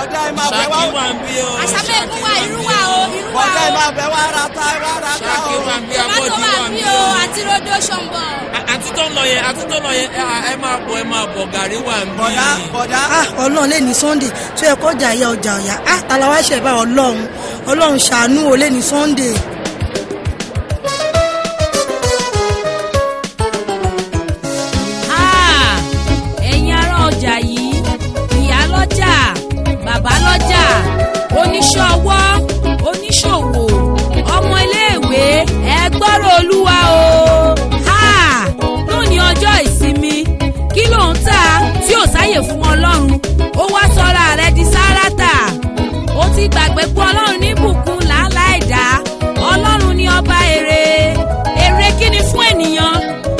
Bọ̀dá ẹ máa bẹ̀ wá. Ṣàkí wà ń bí o. Àṣàbẹ̀ wà, irú wà o, irú wà o. Bọ̀dá ẹ máa bẹ̀ wá ra ta, wá ra ta o. Ṣàkí wà ń bí, Tomato abọ́dí wà wà ń ń bí bí o, o. àti rodo ṣọ̀mbọ̀. Àti tó ń lọ yẹn, àti tó ń lọ yẹn, ẹ máa bọ̀, ẹ máa bọ̀, gàrí wà ń bí. Bọ̀dá, bọ̀dá. Ah, Ọlọ́run, lè ní Sunday tó yẹ kọjá ìyá ọjà ọ̀yà. Ah, tala wá ṣẹ̀ bá Ọlọ́run? Ọlọ́run ṣàánú o, lè ní Sunday. Ah, ẹ̀yin ará ọjà yìí, ìyá lọ́jà, bàbá lọ́jà, oníṣẹ́ ọwọ́, oníṣòwò, ọmọ iléèwé, ẹ gbọ́rọ̀ Olúwa o. Ha! Lónìí ọjọ́ ìsinmi, kí ló ń tà tí ò sáyè fún Ọlọ́run? Ó wá sọra rẹ di sárátà. Ó ti gbàgbé pé Ọlọ́run ní bùkún làálàá ẹ̀dá. Ọlọ́run ní ọba èrè. Èrè kí ni fún ènìyàn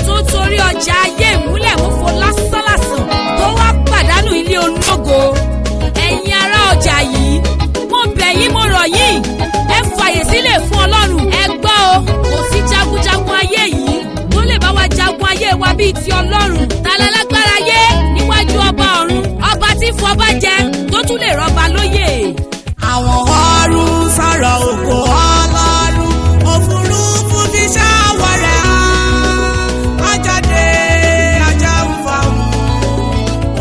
tó torí ọjà ayé ìmúlẹ̀ múfo lásánlàsàn tó wá pàdánù ilé ológo? Ẹ̀yin ará ọjà yìí, mo bẹ̀ yín, mo rọ̀ yín, ẹ fàyè sílẹ̀ fún Ọlọ́run. Ẹ gbọ́ o, kò sí jagunjagun ayé yìí tó lè bá wa jagun ayé wa bíi ti Ọlọ́run. Ta lálágbára ayé níwájú ọba ọ̀run, ọba tí fọba jẹ tó tún lè rọba lóyè? Àwọn ọ̀run sọ̀rọ̀ ògo Ọlọ́run, òfurufú fi ṣáwọ̀ rẹ̀ hàn. Ọjọ́ dé, ọjọ́ ń fọ̀hún,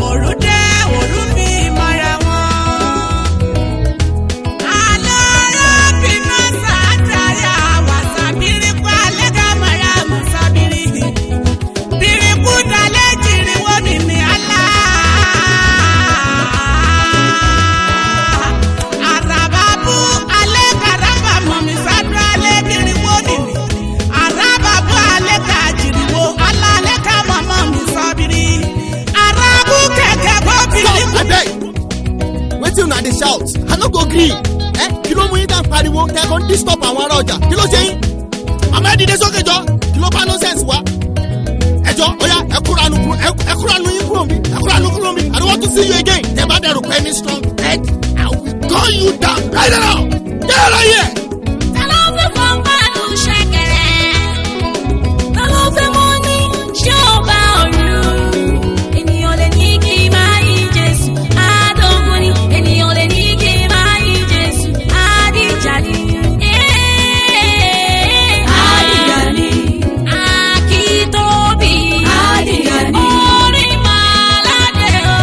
òru dé, òru fi ìmọ̀ra wọn. Alọ́rọ̀ bínú sàtàrà wàsàbírí pa lẹ́gàmọ́ra mùsàbírí. Bíríkú dalẹ̀ jìrì wọ́n mi ní àlá. Àràbàbù alẹ́ kàràbà mọ̀mí sádùn alẹ́ bìrìwó nìní. Àràbàbù alẹ́ kàjìrìwó alálẹ́ ká mọ̀mọ́ mi sọ́bìrì. Àràbù kẹ̀kẹ́ bọ́ bìrìkù. Stop, abeg. Wetin una dey shout? I no go gree. Eh, kí ló mú yín tá ń pariwo tẹ kó ń disturb àwọn ará ọjà? Kí ló ṣe yín? Àmọ́ ẹ dìde sókè jọ, kí ló bá nonsense wá? Ẹ jọ, oya, ẹ kúra nu kúrò, ẹ kúra nu yín kúrò mi, ẹ kúra nu kúrò mi. I don't want to see you again. Tẹ bá dẹrù pé ní strong head, I will gun you down right now. Get out of here. Ta ló fẹ́ fọ́n bá lu ṣẹ̀kẹ̀rẹ̀? Ta ló fẹ́ mọ́ ní ṣé ọba ọ̀run? Ènìyàn lè ní kí n máa yí Jésù, àádọ́gun ni. Ènìyàn lè ní kí n máa yí Jésù, àdìjà ni. Àdìjà ni. Akítóbi. Àdìjà ni. Orí màládé o.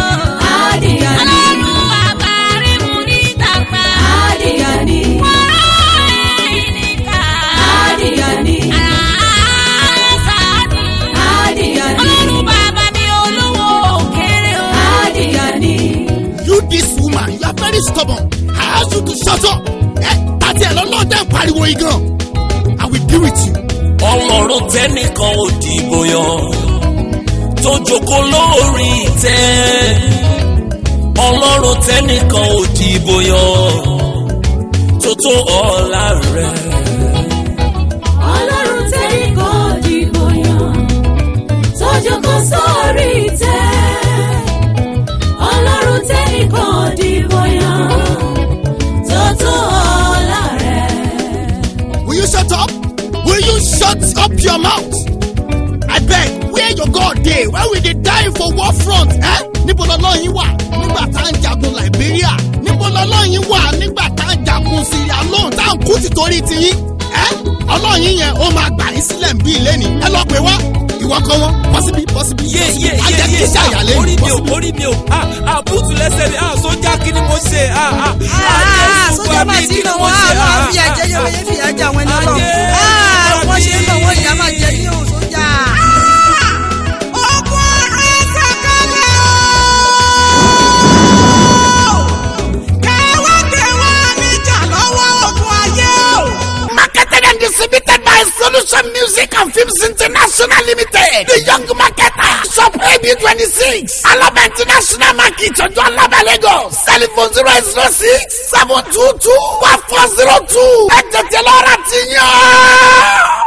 Àdìjà ni. Ọlọ́run àgbárí mu ní tàgbà. Àdìjà ni. Àdìjà ni. Àdìjà ni. Àdìjà ni. You this woman, you are very stubborn. I ask you to shut up. Eh, tàti ẹ̀ lọ́lọ́ tẹ̀ ń pariwo yìí gan. I will deal with you. Ọlọ́run tẹ́nìkan ò dìbò yàn tó jókòó lórí ìtẹ́. Ọlọ́run tẹ́nìkan ò dìbò yàn tó tó ọlá rẹ̀. Ọlọ́run tẹ́rí kò dìbò yàn, tó jókòó sórí ìtẹ́. Ọlọ́run tẹ́rí kò dìbò yàn, tó tó ọlá rẹ̀. Will you shut up? Will you shut up your mouth? I beg, where your God dey when we dey die for war front? Eh? Níbo lọ́lọ́run yín wà nígbà tá à ń jagun Liberia? Níbo lọ́lọ́run yín wà nígbà tá à ń jagun Sierra Leone tá à ń kú tìtorí tiyín? Eh? Ọlọ́run yín yẹn ó máa gbà yín sílẹ̀ ń bí ilé ni. Ẹ lọ pè wá, ìwọ kan wọn, bọ́sibí, bọ́sibí, Yé yé bọ́sibí. Á yé jẹ́ yé kí iṣẹ́ àyàlẹ́ orí mi ò bọ́sibí. orí mi ò, ah ah, búùtù lẹ́sẹ̀ mi, ah, sójà, kí ni mo ṣe? Ah ah Ah, ah, Jésù sójà gbà máa mí, ti kí nà ni mo wọ́n, ṣe? àwọn Ah àfìyà jẹ ah yẹn, yẹn fìyà jẹ àwọn ẹni Ọlọ́run. Ajé, Ah, wọ́n ṣe ń nà wọ́n, ìyá máa mi. jẹ ní òun sójà. Ogun ọ̀run sọ̀kalẹ̀ o. Kẹwàá kẹwàá níjà lọ́wọ́ ogun ayé o. Marketed and distributed by Solution Music and Films International Limited. The Young Marketer. Shop AB 26. Alaba International Market. Ọjọ́ Alaba, Lagos. Telephone 006 722 1402. Ẹ tètè lọ́ra ti yàn.